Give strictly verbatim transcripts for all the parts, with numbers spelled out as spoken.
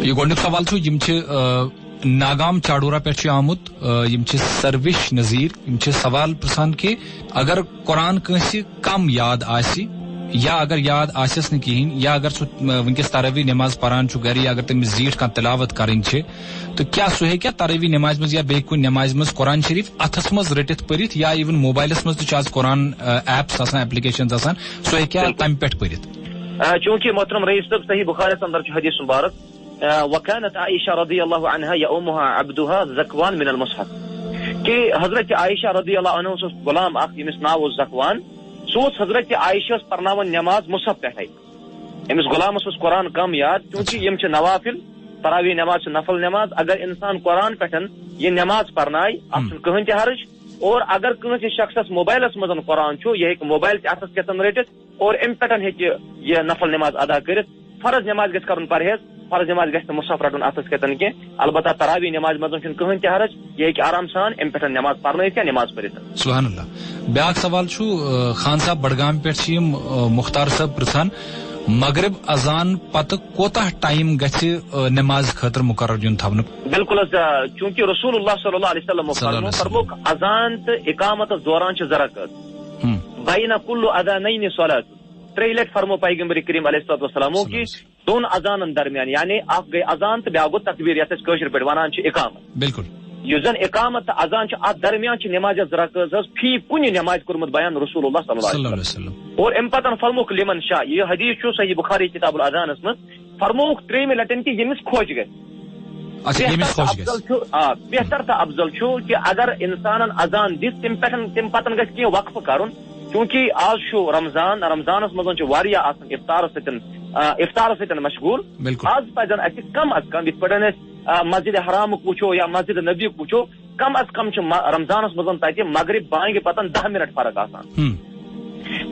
یہِ گۄڈٕنیُک سوال چھُ، یِم چھِ، آ، ناگام چاڈورہ پٮ۪ٹھ چھُ آمُت، آ، یِم چھِ سروِش نذیر، یِم چھِ سوال پرژھان کہِ اگر قرآن کٲنٛسہِ کم یاد آسہِ یا اگر یاد آسٮ۪س نہٕ کِہیٖنۍ یا اگر سُہ، آ، وٕنکیٚس تراویح نماز پران چھُ گرِ یا اگر تٔمِس زیٖٹھ کانٛہہ تلاوت کرٕنۍ چھِ، تہٕ کیٛاہ سُہ ہیٚکیٛاہ تراویح نمازِ منٛز یا بیٚیہِ کُنہِ نمازِ منٛز قرآن شریف اتھس منٛز رٔٹِتھ پٔرِتھ یا even موبایلس منٛز تہِ چھُ آز قرآن، آ، ایپس آسان، ایپلیکیشنز آسان، سُہ ہیٚکیٛاہ بِلکُل۔ تمہِ پٮ۪ٹھ پٔرِتھ؟ آ، چوٗنٛکہِ محترم رئیس صٲب، صحیح بخاریس اندر چھُ حدیث مبارک، آ، وكانت عائشة رضي الله عنها يؤمها عبدها ذكوان من المصحف، کہ حضرت عائشہ رضی اللہ عنہ اوس غلام اکھ ییٚمِس ناو اوس ذکوان، سُہ اوس حضرت عائشہ پرناوان نماز مصحف پٮ۪ٹھے۔ أمِس غلامس اوس قرآن کم یاد، چونکہ اچھا۔ یِم چھِ نوافل، تراویح نماز چھِ نفل نماز، اگر انسان قرآن پٮ۪ٹھ یہِ نماز پرنایہِ، اتھ ہم۔ چھُنہٕ کٕہٕنۍ تہِ حرج۔ اور اگر کٲنٛسہِ شخصس موبایلس منٛز قرآن چھُ، یہِ ہیٚکہِ موبایل تہِ اتھس کٮ۪تھ رٔٹِتھ، اور امہِ پٮ۪ٹھ ہیٚکہِ یہِ نفل نماز ادا کٔرِتھ۔ فرض نماز گژھِ کرُن پرہیز، فرض نماز گژھِ نہٕ مصحف رٹُن اتھس کٮ۪تھ کینٛہہ۔ البتہ تراویح نماز منٛز چھُنہٕ کٕہٕنۍ تہِ حرج، یہِ ہیٚکہِ آرام سان امہِ پٮ۪ٹھ نماز پرنٲیِتھ یا نماز پٔرِتھ۔ سبحان اللہ۔ بیٛاکھ سوال چھُ، آ، خان صاحب بڈگام پٮ۪ٹھ چھِ یِم، آ، مختار صٲب پرژھان، مغرب اذان پتہٕ کوتاہ ٹائم گژھِ، آ، نماز خٲطرٕ مقرر یُن تھاونہٕ؟ بِلکُل حظ، آ، چوٗنٛکہِ رسول اللہ صلی اللہ علیہ وسلم صلی اللہ فرمو-، علیہ وسلم۔ فرمووُکھ، اذان تہٕ اقامتس دوران چھِ زٕ رکعت۔ ہم۔ بین کل اذانین صلات۔ ترٛیٚیہِ لٹہِ فرمو پیغمبر کریم علیہ الصلوۃ والسلامو صلی اللہ کہِ علیہ وسلم۔ دۄن اذانن درمیان، یعنی اکھ گٔے اذان تہٕ بیٛاکھ گوٚو تکبیر، یتھ أسۍ کٲشِر پٲٹھۍ ونان چھِ اقامت۔ بِلکُل۔ یُس زن اقامت تہٕ اذان چھِ، اتھ درمیان چھِ نمازِ زٕ رکعت حظ فی کُنہِ نمازِ کوٚرمُت بیان رسول اللہ صلی اللہ علیہ صلی اللہ علیہ وسلم۔ وسلم۔ اور امہِ پتن فرمووُکھ لمن شاء، یہِ حدیث چھُ صحیح بخاری کتاب الاذانس منٛز، فرمووُکھ ترٛیٚیِمہِ لٹہِ کہِ ییٚمِس خۄش گژھِ۔ اچھا، بہتر ییٚمِس تہٕ خۄش افضل گژھِ۔ چھُ، آ، بہتر تہٕ افضل چھُ کہِ اگر انسانن اذان دِتھ تمہِ پٮ۪ٹھ، تمہِ پتن گژھِ کینٛہہ وقفہٕ کرُن، چونکہ آز چھُ رمضان، رمضانس منٛز چھُ واریاہ آسان افطارس سۭتۍ، آ، افطارس سۭتۍ مشغول۔ بِلکُل۔ آز پزن اسہِ کم از کم، یِتھ پٲٹھۍ أسۍ، آ، مسجد حرامُک وٕچھو یا مسجد نبیُک وٕچھو، کم از کم چھُ م-، رمضانس منٛز تتہِ مغرب بانگہِ پتن دہ منٹ فرق آسان۔ ہم۔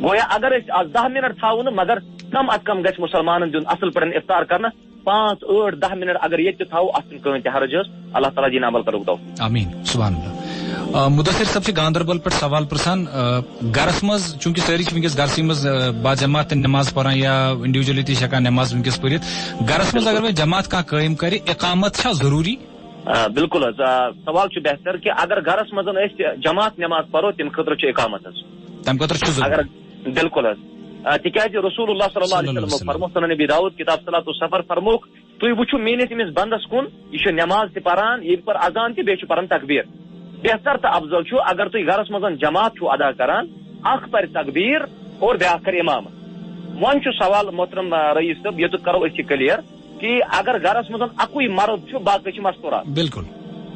گویا اگر أسۍ آز دہ منٹ تھاوو نہٕ، مگر کم از کم گژھِ مسلمانن دیُن اصل پٲٹھۍ افطار کرنہٕ۔ پانٛژھ، ٲٹھ، دہ منٹ اگر ییٚتہِ تہِ تھاوو، اتھ چھُنہٕ کٕہٕنۍ تہِ حرج حظ۔ اللہ تعالیٰ دِیِن عمل کرنُک توفیق۔ آمین۔ سبحان اللہ۔ آ، مدثر صٲب چھِ گاندربل پٮ۪ٹھ سوال پرژھان، آ، گرس منٛز، چونکہ سٲری چھِ وٕنکیٚس گرسٕے منٛز، آ، با جماعت تہِ نماز پران یا individually تہِ چھِ ہٮ۪کان نماز وٕنکیٚس پٔرِتھ۔ گرس منٛز اگر وۄنۍ جماعت کانٛہہ قٲیِم کرِ، اقامت چھا ضروٗری؟ آ، بِلکُل حظ۔ آ، سوال چھُ بہتر کہِ اگر گرس منٛز أسۍ جماعت نماز پرو، تَمہِ خٲطرٕ چھُ اقامت حظ۔ تَمہِ خٲطرٕ چھُ ضروٗری۔ اگر، بِلکُل حظ۔ آ، تِکیازِ رسول اللہ صلی اللہ علیہ صلی اللہ علیہ وسلم وسلم۔ فرموو سنن ابی داؤد کتاب صلاۃ السفر فرمووُکھ، تُہۍ وٕچھِو میٲنِس أمِس بندس کُن، یہِ چھُ نماز تہِ پران، ییٚلہِ پَر اذان تہِ، بیٚیہِ چھُ پران تکبیر۔ بہتر تہٕ افضل چھُ اگر تُہۍ گرس منٛز جماعت چھُو ادا کران، اکھ پرِ تکبیر اور بیٛاکھ کرِ امامت۔ وۄنۍ چھُ سوال محترم، آ، رئیس صٲب، ییٚتیُک کرو أسۍ یہِ clear کہِ اگر گرس منٛز اکُے مرد چھُ، باقٕے چھِ مستورات۔ بِلکُل۔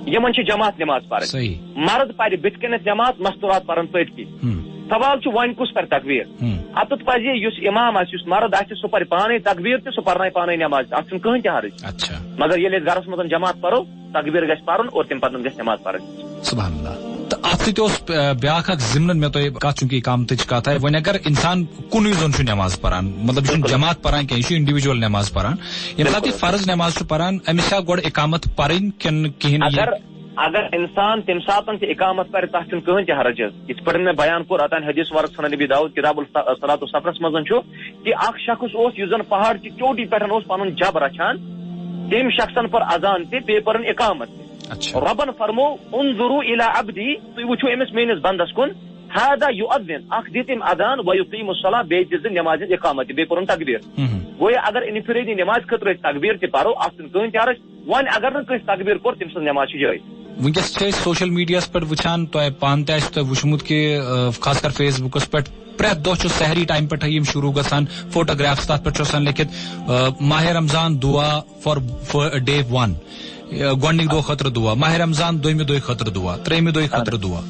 یِمن چھِ جماعت نماز پرٕنۍ۔ صحیح۔ مرد پرِ بٕتھِ کَنٮ۪تھ جماعت، مستورات پرن پٔتۍ کِنۍ۔ ہم۔ سوال چھُ وۄنۍ کُس پرِ تکبیر؟ ہم۔ اتٮ۪تھ پزِ یُس امام آسہِ، یُس مرد آسہِ، سُہ پرِ پانے تکبیر تہِ، سُہ پرنایہِ پانے نماز تہِ، اتھ چھُنہٕ کٕہٕنۍ تہِ حرج۔ اچھا۔ مگر ییٚلہِ أسۍ گرس منٛز جماعت پرو، تکبیر گژھِ پرُن اور تمہِ پتہٕ گژھِ نماز پرٕنۍ۔ سبحان اللہ۔ تہٕ اتھ سۭتۍ اوس، آ، بیٛاکھ اکھ ضمنن مےٚ تۄہہِ کتھ، چونکہ اقامتٕچ کتھ آیہِ، وۄنۍ اگر انسان کُنُے زوٚن چھُ نماز پران، مطلب یہِ چھُنہٕ بِلکُل۔ جماعت پران کینٛہہ، یہِ چھُ individual نماز پران، ییٚمہِ ساتہٕ بِلکُل۔ یہِ فرض نماز چھُ پران، أمِس چھا گۄڈٕ اقامت پرٕنۍ کِنہٕ کِہیٖنۍ یہِ؟ اگر، اگر انسان تمہِ ساتہٕ تہِ اقامت پرِ، تتھ چھُنہٕ کٕہٕنۍ تہِ حرج حظ۔ یِتھ پٲٹھۍ مےٚ بیان کوٚر، اوتام حدیث مبارک سنن ابی داؤد کتاب الصلاۃ والسفرس منٛز چھُ کہِ اکھ شخص اوس، یُس زن پہاڑ چہِ چوٹی پٮ۪ٹھ اوس پنُن جب رچھان، تٔمۍ شخصن پٔر اذان تہِ، بیٚیہِ پٔرن اقامت تہِ۔ اچھا۔ رۄبن فرمو، "انظروا الی عبدی"، تُہۍ وٕچھِو أمِس میٲنِس بندس کُن، "هذا یؤذن"، اکھ دِتھ أمۍ اذان، "ویقیم الصلاۃ"، بیٚیہِ دِژ نمازِ ہٕنٛز اقامت تہِ، بیٚیہِ پوٚرُن تکبیر۔ ہم۔ گویا اگر انفرادی نمازِ خٲطرٕ أسۍ تکبیر تہِ پرو، اتھ چھُنہٕ کٕہٕنۍ تہِ حرج۔ وۄنۍ اگر نہٕ کٲنٛسہِ تکبیر کوٚر، تٔمۍ سٕنٛز نماز چھِ جٲیز۔ وٕنکیٚس چھِ أسۍ social mediaہس پٮ۪ٹھ وٕچھان، تۄہہِ پانہٕ تہِ آسہِ تۄہہِ وٕچھمُت کہِ، آ، خاص کر Facebookس پٮ۪ٹھ پرٛٮ۪تھ دۄہ چھُ سحری ٹایم پٮ۪ٹھے یِم شروع گژھان، فوٹوگرافس تتھ پٮ۪ٹھ چھُ آسان لیکھِتھ، آ، ماہِ رمضان دعا for, for day one۔ آ، گۄڈنِکۍ دۄہ خٲطرٕ دعا، ماہِ رمضان دوٚیمہِ دۄہہِ خٲطرٕ دعا، ترٛیٚیِمہِ دۄہہِ خٲطرٕ دعا۔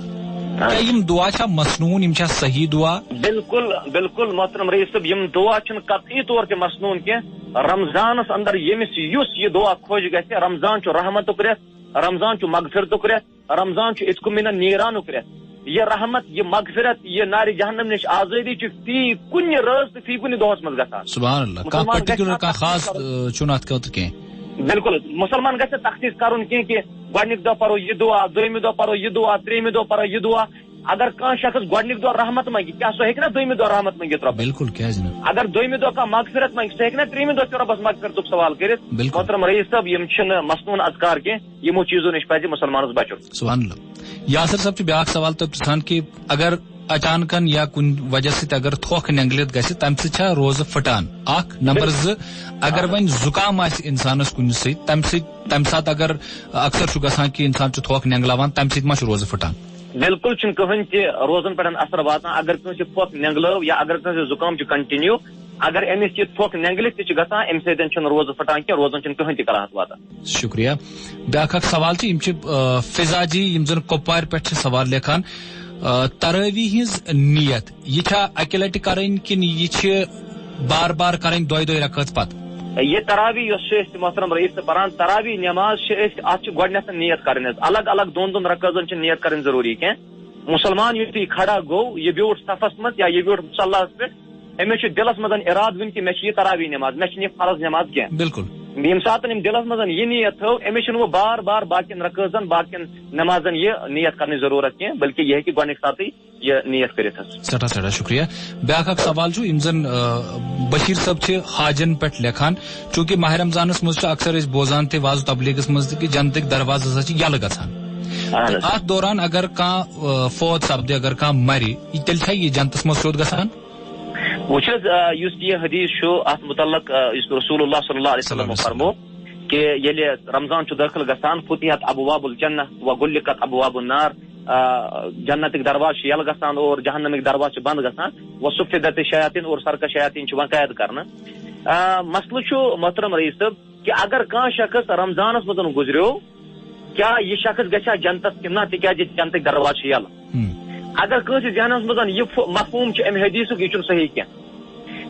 کیٛاہ یِم دعا چھا مسنوٗن، یِم چھا صحیح دعا؟ بِلکُل، بِلکُل محترم رئیس صٲب، یِم دعا چھِنہٕ قطعی طور تہِ مسنوٗن کینٛہہ۔ رمضانس اندر ییٚمِس یُس یہِ دعا خۄش گژھِ، رمضان چھُ رحمتُک رٮ۪تھ، رمضان چھُ مغفرتُک رٮ۪تھ، رمضان چھُ عتق من النیرانُک رٮ۪تھ۔ یہِ رحمت، یہِ مغفرت، یہِ نارِ جہنم نِش آزٲدی چھِ فی کُنہِ رٲژ تہٕ فی کُنہِ دۄہس منٛز گژھان۔ سبحان اللہ۔ کانٛہہ مُسلمان گژھِ particular، نہٕ کانٛہہ خاص، تخصیٖص کرُن۔ آ، چھُنہٕ اتھ خٲطرٕ کینٛہہ۔ بِلکُل حظ۔ مُسلمان گژھِ نہٕ تخصیٖص کرُن کینٛہہ کہِ گۄڈنیُک دۄہ پرو یہِ دعا، دوٚیمہِ دۄہ پرو یہِ دعا، ترٛیٚیِمہِ دۄہ پرو یہِ دعا۔ اگر کانٛہہ شخص گۄڈنیُک دۄہ رحمت منٛگہِ، کیٛاہ سُہ ہیٚکہِ نا دوٚیمہِ دۄہ رحمت منٛگِتھ رۄبس؟ بِلکُل، کیٛازِ نہٕ؟ اگر دوٚیمہِ دۄہ کانٛہہ مغفرت منٛگہِ، سُہ ہیٚکہِ نا ترٛیٚیِمہِ دۄہ تہِ رۄبس مغفرتُک سوال کٔرِتھ؟ بِلکُل۔ محترم رئیس صٲب، یِم چھِنہٕ مصنوعن اذکار کینٛہہ، یِمو چیٖزو نِش پزِ مُسلمانس بچُن۔ سبحان اللہ۔ یاسر صٲب چھُ بیٛاکھ سوال تۄہہِ پرژھان کہِ اگر اچانکن یا کُنہِ وجہ سۭتۍ اگر تھۄکھ نٮ۪نٛگلِتھ گژھِ، تمہِ سۭتۍ چھا روزٕ پھٕٹان؟ اکھ۔ نمبر زٕ، اگر وۄنۍ زُکام آسہِ انسانس کُنہِ سۭتۍ، تمہِ سۭتۍ، تمہِ ساتہٕ اگر اکثر چھُ گژھان کہِ انسان چھُ تھۄکھ نٮ۪نٛگلاوان، تمہِ سۭتۍ ما چھُ روزٕ پھٕٹان؟ بِلکُل چھُنہٕ کٕہٕنۍ تہِ روزن پٮ۪ٹھ اثر واتان۔ اگر کٲنٛسہِ پھۄکھ نٮ۪نٛگلٲو یا اگر کٲنٛسہِ زُکام چھُ continue، اگر أمِس یہِ پھۄکھ نٮ۪نٛگلِتھ تہِ چھُ گژھان، اَمہِ سۭتۍ چھُنہٕ روزٕ پھٕٹان کینٛہہ، روزن چھُنہٕ کٕہٕنۍ تہِ کراہت واتان۔ شُکریہ۔ بیٛاکھ اکھ سوال چھُ، یِم چھِ، آ، فضا جی، یِم زن کۄپوارِ پٮ۪ٹھ چھِ سوال لیکھان، آ، تراویح ہٕنٛز نیت، یہِ چھا اکہِ لٹہِ کرٕنۍ کِنہٕ یہِ چھِ بار بار کرٕنۍ دۄیہِ دۄیہِ رکٲژ پتہٕ؟ یہِ تراویح یۄس چھِ أسۍ محترم رئیس تہٕ پران، تراویح نماز چھِ أسۍ، اتھ چھِ گۄڈٕنیتھ نیت کرٕنۍ حظ۔ الگ الگ دۄن دۄن رکٲژن چھِ نیت کرٕنۍ ضروٗری کینٛہہ۔ مُسلمان یُتھُے کھڑا گوٚو، یہِ بیوٗٹھ صفس منٛز یا یہِ بیوٗٹھ مُصلاہس پٮ۪ٹھ، أمِس چھُ دِلس منٛز ارادٕ وُنہِ کہِ مےٚ چھِ یہِ تراویح نماز، مےٚ چھِنہٕ یہِ فرض نماز کینٛہہ۔ بِلکُل۔ ییٚمہِ ساتہٕ أمۍ دِلس منٛز یہِ نیت تھٲو، أمِس چھُنہٕ وۄنۍ بار بار باقین رکٲژن، باقین نمازن یہِ نیت کرنٕچ ضروٗرت کینٛہہ، بلکہِ یہِ ہیٚکہِ گۄڈٕنِکۍ ساتٕے یہِ نیت کٔرِتھ حظ۔ سٮ۪ٹھاہ، سٮ۪ٹھاہ شُکریہ۔ بیٛاکھ اکھ سوال چھُ، یِم زن، آ، بشیٖر صٲب چھِ حاجن پٮ۪ٹھ لیکھان، چوٗنٛکہِ ماہِ رمضانس منٛز چھِ اکثر أسۍ بوزان تہِ وعظ و تبلیغس منٛز تہِ کہِ جنتٕکۍ دروازٕ ہسا چھِ یَلہٕ گژھان۔ اہن تہٕ حظ۔ اتھ دوران اگر کانٛہہ، آ، فوت سپدِ، اگر کانٛہہ مرِ، یہِ تیٚلہِ چھا یہِ جنتس منٛز سیوٚد گژھان؟ وٕچھ حظ، آ، یُس یہِ حدیث چھُ اتھ متعلق، آ، یُس رسول اللہ صلی اللہ علیہ وسلم صلی اللہ علیہ وسلم۔ فرمو کہِ ییٚلہِ رمضان چھُ دٲخل گژھان، فتحت ابواب الجنہ و غلقت ابواب النار، آ، جنتٕکۍ دروازٕ چھِ یَلہٕ گژھان اور جہنمٕکۍ دروازٕ چھِ بنٛد گژھان، و صفدت الشیاطین، اور سرکش شیاطین چھِ یِوان قید کرنہٕ۔ آ، مسلہٕ چھُ محترم رئیس صٲب، کہِ اگر کانٛہہ شخص رمضانس منٛز گُزریو، کیٛاہ یہِ شخص گژھِ ہا جنتس کِنہٕ نہ؟ تِکیٛازِ جنتٕکۍ دروازٕ چھِ یَلہٕ۔ ہم۔ اگر کٲنٛسہِ ذہنس منٛز یہِ فو-، مفہوم چھُ امہِ حدیثُک، یہِ چھُنہٕ صحیح کینٛہہ۔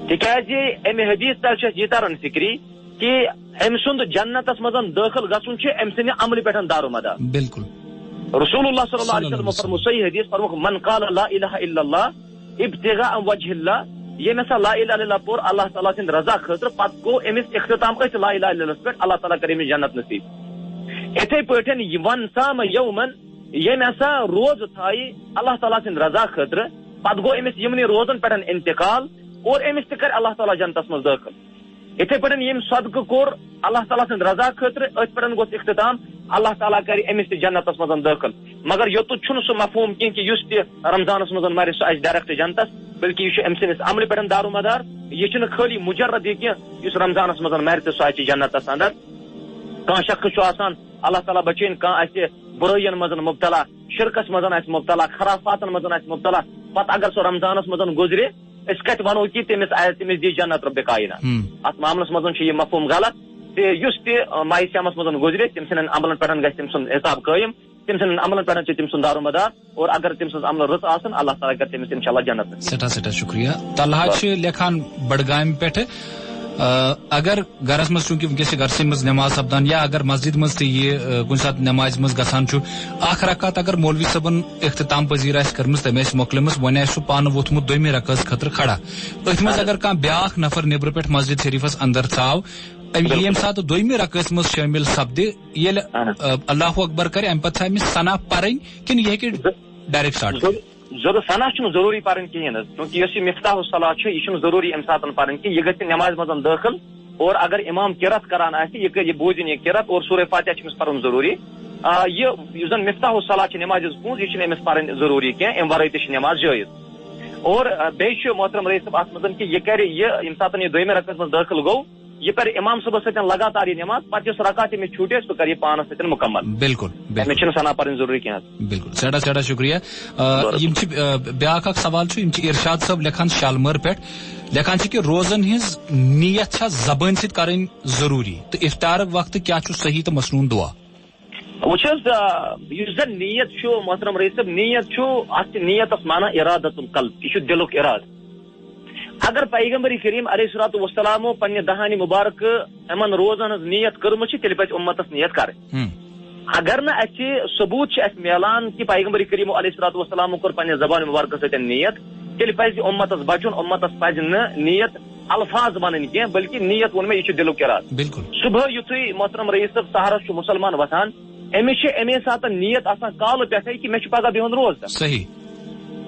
تِکیٛازِ امہِ حدیث تل چھُ اَسہِ یہِ تران فِکرِ کہِ أمۍ سُنٛد جنتس منٛز دٲخل گژھُن چھُ أمۍ سٕنٛدِ عملہِ پٮ۪ٹھ دارمدار۔ بِلکُل۔ رسول اللہ صلی اللہ علیہ صلی اللہ وسلم علیہ وسلم۔ فرمو صحیح حدیث، فرمووُکھ، "من قال لا الہ الا اللہ ابتغاء وجہ اللہ"، ییٚمۍ ہسا لا الہ الا اللہ پوٚر اللہ تعالیٰ سٕنٛدِ رضا خٲطرٕ، پتہٕ گوٚو أمِس اختتام أتھۍ لا الہ الا اللہ پٮ۪ٹھ، اللہ تعالیٰ کرِ أمِس جنت نصیب۔ یِتھے پٲٹھۍ، "من صام یومن"، ییٚمۍ ہسا روزٕ تھایہِ اللہ تعالیٰ سٕنٛدِ رضا خٲطرٕ، پتہٕ گوٚو أمِس یِمنٕے روزن پٮ۪ٹھ انتقال اور أمِس تہِ کرِ اللہ تعالیٰ جنتس منٛز دٲخل۔ یِتھے پٲٹھۍ ییٚمۍ صدقہٕ کوٚر اللہ تعالیٰ سٕنٛدِ رضا خٲطرٕ، أتھۍ پٮ۪ٹھ گوٚژھ اختتام، اللہ تعالیٰ کرِ أمِس تہِ جنتس منٛز دٲخل۔ مگر یوٚتُتھ چھُنہٕ سُہ مفہوم کینٛہہ کہِ یُس تہِ رمضانس منٛز مرِ، سُہ آسہِ direct جنتس، بلکہِ یہِ چھُ أمۍ سٕنٛدِس عملہِ پٮ۪ٹھ دارومدار۔ یہِ چھُنہٕ خٲلی مجرد یہِ کینٛہہ، یُس رمضانس منٛز مرِ تہٕ سُہ اژِ جنتس اندر۔ کانٛہہ شخص چھُ آسان، اللہ تعالیٰ بچٲیِن، کانٛہہ آسہِ بُرٲیین منٛز مبتلا، شرکس منٛز آسہِ مبتلا، خرافاتن منٛز آسہِ مبتلا، پتہٕ اگر سُہ رمضانس منٛز گُزرِ، أسۍ کتہِ ونو کہِ تٔمِس آ-، تٔمِس دی جنت رب کائنات؟ ہم۔ اتھ معاملس منٛز چھُ یہِ مفہوم غلط۔ تہٕ یُس تہِ، آ، ماہِ صیامس منٛز گُزرِ، تٔمۍ سٕنٛدٮ۪ن عملن پٮ۪ٹھ گژھِ تٔمۍ سُنٛد حساب قٲیِم، تٔمۍ سٕنٛدٮ۪ن عملن پٮ۪ٹھ چھُ تٔمۍ سُنٛد دارومدار، اور اگر تٔمۍ سٕنٛز عملہٕ رٕژ آسن، اللہ تعالیٰ کرِ تٔمِس انشاءاللہ جنت نصیب۔ سٮ۪ٹھاہ، سٮ۪ٹھاہ شُکریہ۔ طلحہ چھُ لیکھان بڈگامہِ پٮ۪ٹھٕ، آ، اگر گرس منٛز، چوٗنٛکہِ وٕنکیٚس چھِ گرسٕے منٛز نماز سپدان، یا اگر مسجد منٛز تہِ یہِ، آ، کُنہِ ساتہٕ نمازِ منٛز گژھان چھُ، اکھ رکعت اگر مولوی صٲبن اختتام پذیر آسہِ کٔرمٕژ، تٔمۍ آسہِ مۄکلٲمٕژ، وۄنۍ آسہِ سُہ پانہٕ ووٚتھمُت دوٚیمہِ رکعژ خٲطرٕ کھڑا۔ أتھۍ منٛز اہن۔ اگر کانٛہہ بیٛاکھ نفر نیٚبرٕ پٮ۪ٹھ مسجد شریفس اندر ژاو، أمۍ، بِلکُل۔ ییٚمہِ ساتہٕ دوٚیمہِ رکعژ منٛز شٲمِل سپدِ، ییٚلہِ، اہن۔ آ، اللہ اکبر کرِ، امہِ پتہٕ چھا أمِس ثنا پرٕنۍ کِنہٕ یہِ ہیٚکہِ ض-، direct start ضروٗر۔ کٔرِتھ؟ ضروٗر، ثنا چھُنہٕ ضروٗری پَرٕنۍ کِہیٖنۍ حظ، کیونکہ یۄس یہِ مفتاح الصلاۃ چھِ، یہِ چھُنہٕ ضروٗری اَمہِ ساتَن پَرٕنۍ کینٛہہ، یہِ گژھِ نٮ۪مازِ منٛز دٲخل، اور اگر اِمام قرات کران آسہِ، یہِ کَرِ، یہِ بوزِ یہِ قرات، اور سورہ فاتحہ چھِ أمِس پَرُن ضروٗری۔ آ، یہِ، یُس زَن مفتاح الصلاۃ چھِ نٮ۪مازِ ہٕنٛز پونٛز، یہِ چھِنہٕ أمِس پَرٕنۍ ضروٗری کینٛہہ، اَمہِ وَرٲے تہِ چھِ نٮ۪ماز جٲیِز۔ اور، آ، بیٚیہِ چھُ محترم رئیس صٲب اَتھ منٛز کہِ یہِ کَرِ، یہِ، ییٚمہِ ساتَن یہِ دوٚیمہِ رکعتَس منٛز دٲخل گوٚو، یہِ پَرِ اِمام صٲبَس سۭتۍ لگاتار یہِ نٮ۪ماز، پَتہٕ یۄس رکعت أمِس چھوٗٹے، سُہ کَرِ یہِ پانَس سۭتۍ مُکمل۔ بِلکُل، بِلکُل۔ أمِس چھِنہٕ ثنا پَرٕنۍ ضروٗری کینٛہہ حظ۔ بِلکُل، سٮ۪ٹھاہ، سٮ۪ٹھاہ شُکریہ۔ آ، بِلکُل۔ یِم چھِ، آ، بیٛاکھ اکھ سوال چھُ، یِم چھِ ارشاد صٲب لیکھان شالمٲر پٮ۪ٹھ، لیکھان چھِ کہِ روزن ہٕنٛز نیت چھا زبٲنۍ سۭتۍ کرٕنۍ ضروٗری تہٕ افطارُک وقتہٕ کیٛاہ چھُ صحیح تہٕ مسنون دعا؟ وٕچھ حظ، آ، یُس زن نیت چھُ، محترم رئیس صٲب، نیت چھُ، اتھ چھِ نیتس معنی ارادت القلب، یہِ چھُ دِلُک ارادٕ۔ اگر پیغمبر کریم علیہ الصلوۃ والسلامو پننہِ دہانِ مبارکہٕ یِمن روزن ہٕنٛز نیت کٔرمٕژ چھِ، تیٚلہِ پزِ اُمتس نیت کرٕنۍ۔ ہم۔ اگر نہٕ اَسہِ ثبوت چھِ اَسہِ میلان کہِ پیغمبر کریم علیہ الصلوۃ والسلامو کٔر پننہِ زبانہِ مبارکہٕ سۭتۍ نیت، تیٚلہِ پزِ اُمتس بچُن، اُمتس پزِ نہٕ نیت الفاظ ونٕنۍ کینٛہہ، بلکہِ نیت ووٚن مےٚ، یہِ چھُ دِلُک ارادٕ۔ بِلکُل۔ صبحٲے یُتھُے محترم رئیس صٲب سحرس چھُ مُسلمان وۄتھان، أمِس چھِ اَمے ساتہٕ نیت آسان کالہٕ پٮ۪ٹھَے کہِ مےٚ چھُ پگاہ بِہُن روزدر۔ صحیح۔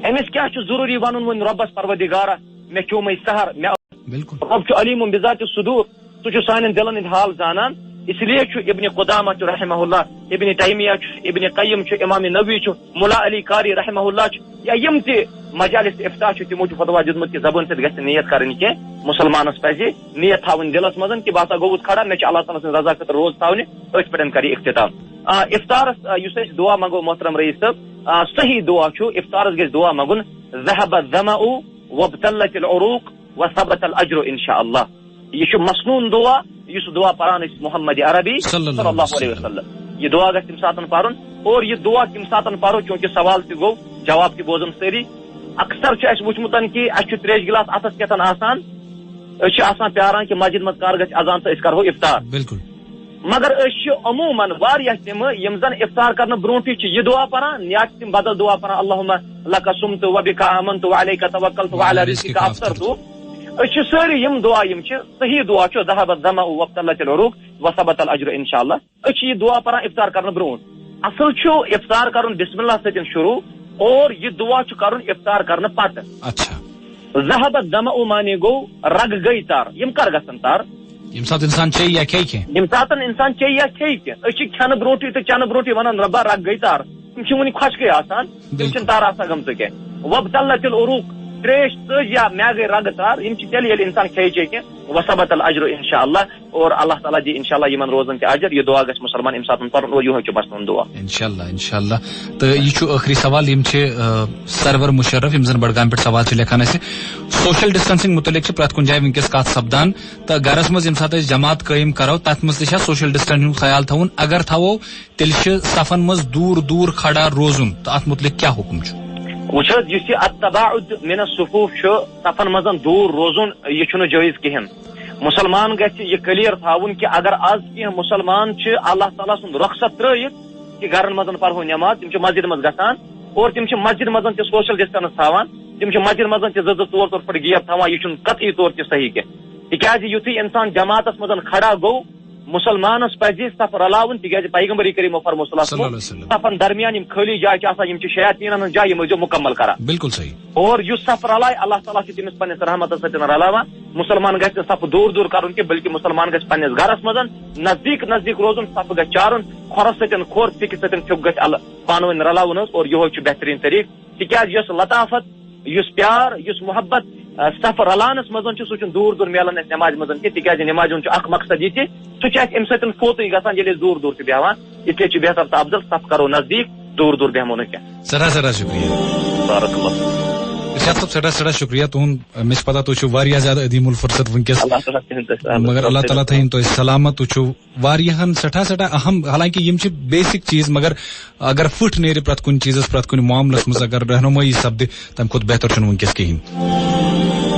أمِس کیٛاہ چھُ ضروٗری وَنُن وۄنۍ رۄبَس، پروردگارا، مےٚ کھیوٚو مَے سحر، مےٚ بِلکُل۔ رۄب چھُ علیم بذات الصدور، سُہ چھُ سانٮ۪ن دِلَن ہٕنٛدۍ حال زانان۔ اس لیے چھُ ابن قدامہ چھُ رحمہ اللہ، ابن تیمیہ چھُ، ابن قیم چھُ، امام نووی چھُ، ملا علی قاری رحمہ اللہ چھُ، یا یِم تہِ مجالس افتاح چھُ، تِمو چھُ فتوا دیُتمُت کہِ زبٲنۍ سۭتۍ گژھِ نہٕ نیت کَرٕنۍ کینٛہہ، مُسلمانَس پَزِ نیت تھاوٕنۍ دِلَس منٛز کہِ بہٕ ہسا گوٚوُس کھڑا، مےٚ چھِ اللہ تعالیٰ سٕنٛز رضا خٲطرٕ روزٕ تھاونہِ، أتھۍ پٮ۪ٹھ کَرِ اختتام۔ آ، افطارَس، آ، یُس أسۍ دُعا منٛگو محترم رئیس صٲب، آ، صحیح دُعا چھُ، افطارَس گژھِ دُعا منٛگُن، ذهب الظمأ وابتلت العروق وثبت الاجر ان شاء اللہ۔ یہِ چھُ مسنون دُعا، یُس دُعا پران ٲسۍ محمد عربی صلی اللہ صلی اللہ علیہ علیہ وسلم۔ یہِ دُعا گژھِ تَمہِ ساتہٕ پرُن، اور یہِ دُعا کَمہِ ساتہٕ پرو، چوٗنٛکہِ سوال تہِ گوٚو، جواب تہِ بوزُن سٲری۔ اکثر چھُ اَسہِ وُچھمُت کہِ اَسہِ چھُ ترٛیشہِ گِلاس اَتھس کٮ۪تھ آسان، أسۍ چھِ آسان پیاران کہِ مسجد منٛز کر گژھِ اذان تہٕ أسۍ کرہو افطار۔ بِلکُل۔ مگر أسۍ چھِ عموٗماً واریاہ تِم، یِم زن افطار کرنہٕ برونٹھٕے چھِ یہِ دُعا پران یا چھِ تِم بدل دُعا پران، اللہم لک صمت و بک آمنت و علیک توکلت و علی رزقک افطرت۔ أسۍ چھِ سٲری یِم دُعا، یِم چھِ صحیح دُعا چھُ، ذهب الظمأ وابتلت العروق وثبت الاجر ان شاء اللہ۔ أسۍ چھِ یہِ دُعا پران افطار کرنہٕ برونٹھ۔ اصل چھُ افطار کرُن بسم اللہ سۭتۍ شروع، اور یہِ دُعا چھُ کرُن افطار کرنہٕ پتہٕ۔ اچھا۔ ذهب الظمأ معنی گوٚو رگ گٔے تر۔ یِم کر گژھن تر؟ ییٚمہِ ساتہٕ انسان چیٚیہِ یا کھیٚیہِ کینٛہہ۔ ییٚمہِ ساتہٕ انسان چیٚیہِ یا کھیٚیہِ کینٛہہ، أسۍ چھِ کھٮ۪نہٕ برونٹھٕے تہٕ چٮ۪نہٕ برونٹھٕے ونان، رۄبا، رگ گٔے تر۔ تِم چھِ وُنہِ خۄشکٕے آسان، تِم بِلکُل۔ چھِنہٕ تر آسان گٔمژٕ کینٛہہ۔ وابتلت العروق، تریش ژٔج یا مےٚ گٔے رگہٕ تر، یِم چھِ تیٚلہِ ییٚلہِ انسان کھیٚیہِ چیٚیہِ کینٛہہ، وثبت الاجر ان شاء اللہ، اور اللہ تعالیٰ دی ان شاء اللہ یِمن روزن تہِ اجر۔ یہِ دُعا گژھِ مُسلمان اَمہِ ساتہٕ پرُن، اور یِہوٚے چھُ مسنون دُعا۔ انشاءاللہ، انشاءاللہ۔ تہٕ یہِ چھُ ٲخری سوال، یِم چھِ، آ، سرور مشرف، یِم زن بڈگام پٮ۪ٹھ سوال چھِ لیکھان اَسہِ۔ سوشل ڈسٹنسنگ متعلق چھِ پرٛٮ۪تھ کُنہِ جایہِ وٕنکیٚس کتھ سپدان، تہٕ گرس منٛز ییٚمہِ ساتہٕ أسۍ جماعت قٲیِم کرو، تتھ منٛز تہِ چھا سوشل ڈسٹنسنگ ہُنٛد خیال تھاوُن؟ اگر تھاوو، تیٚلہِ چھِ صفن منٛز دوٗر دوٗر کھڑا روزُن، تہٕ اتھ متعلق کیٛاہ حُکم چھُ؟ وٕچھ حظ، یُس یہِ التباعد من الصفوف چھُ، صفن منٛز دوٗر روزُن، یہِ چھُنہٕ جٲیز کِہیٖنۍ۔ مُسلمان گژھِ یہِ کلیئر تھاوُن کہِ اگر از کینٛہہ مُسلمان چھِ اللہ تعالیٰ سُنٛد رۄخصت ترٲیِتھ کہِ گرن منٛز پرہو نٮ۪ماز، تِم چھِ مسجد منٛز گژھان اور تِم چھِ مسجد منٛز تہِ سوشل ڈسٹنس تھاوان، تِم چھِ مسجد منٛز تہِ زٕ زٕ ژور ژور فُٹ گیپ تھاوان، یہِ چھُنہٕ قطعی طور تہِ صحیح کینٛہہ۔ تِکیازِ یُتھُے انسان جماعتس منٛز کھڑا گوٚو، مُسلمانس پزِ صف رلاوُن، تِکیازِ پیغمبر کریم فرمو صلی اللہ علیہ صلی اللہ علیہ وسلم، وسلم۔ صفن درمیان یِم خٲلی جایہِ چھِ آسان، یِم چھِ شیاطیٖنن ہٕنٛز جاے، یِم ٲسۍزیو مُکمل کران۔ بِلکُل صحیح۔ اور یُس صف رلایہِ، اللہ تعالیٰ چھُ تٔمِس پننِس رحمتس سۭتۍ رلاوان۔ مُسلمان گژھِ نہٕ صف دوٗر دوٗر کرُن کینٛہہ، بلکہِ مُسلمان گژھِ پننِس گرس منٛز نزدیٖک نزدیٖک روزُن، صف گژھِ چارُن، کھۄرس سۭتۍ کھۄر، فِکہِ سۭتۍ فِک گژھِ ال-، پانہٕ ؤنۍ رلاوُن حظ، اور یِہوے چھُ بہتریٖن طریٖقہٕ۔ تِکیازِ یۄس لطافت، یُس پیار، یُس محبت، آ، صف رلانس منٛز چھُ، سُہ چھُنہٕ دوٗر دوٗر میلان اَسہِ نمازِ منٛز کینٛہہ، تِکیازِ نمازِ ہُنٛد چھُ اکھ مقصد یہِ تہِ، سُہ چھُ اَسہِ اَمہِ سۭتۍ فوتٕے گژھان، ییٚلہِ أسۍ دوٗر دوٗر چھِ بیٚہوان۔ اس لیے چھُ بہتر تہٕ افضل صف کرو نزدیٖک، دوٗر دوٗر بیٚہمو نہٕ کینٛہہ۔ سٮ۪ٹھاہ سٮ۪ٹھاہ شُکریہ۔ بارک اللہ۔ ارشاد صٲب، سٮ۪ٹھاہ سٮ۪ٹھاہ شُکریہ تُہُنٛد۔ مےٚ چھِ پتہ تُہۍ چھِو واریاہ زیادٕ عدیم الفرصت وٕنکیٚس، اللہ تعالیٰ تِہِنٛدِ سۭتۍ سلامت۔ مگر اللہ تعالیٰ تھٲیِن تُہۍ سلامت۔ تُہۍ چھِو واریاہن سٮ۪ٹھاہ سٮ۪ٹھاہ اہم، حالانکہ یِم چھِ بیسک چیٖز، مگر اگر پھٕٹھ نیرِ پرٛٮ۪تھ کُنہِ چیٖزس، پرٛٮ۪تھ کُنہِ معاملس منٛز اگر رہنمٲیی سپدِ، تمہِ کھۄتہٕ بہتر چھُنہٕ وٕنکیٚس کِہیٖنۍ۔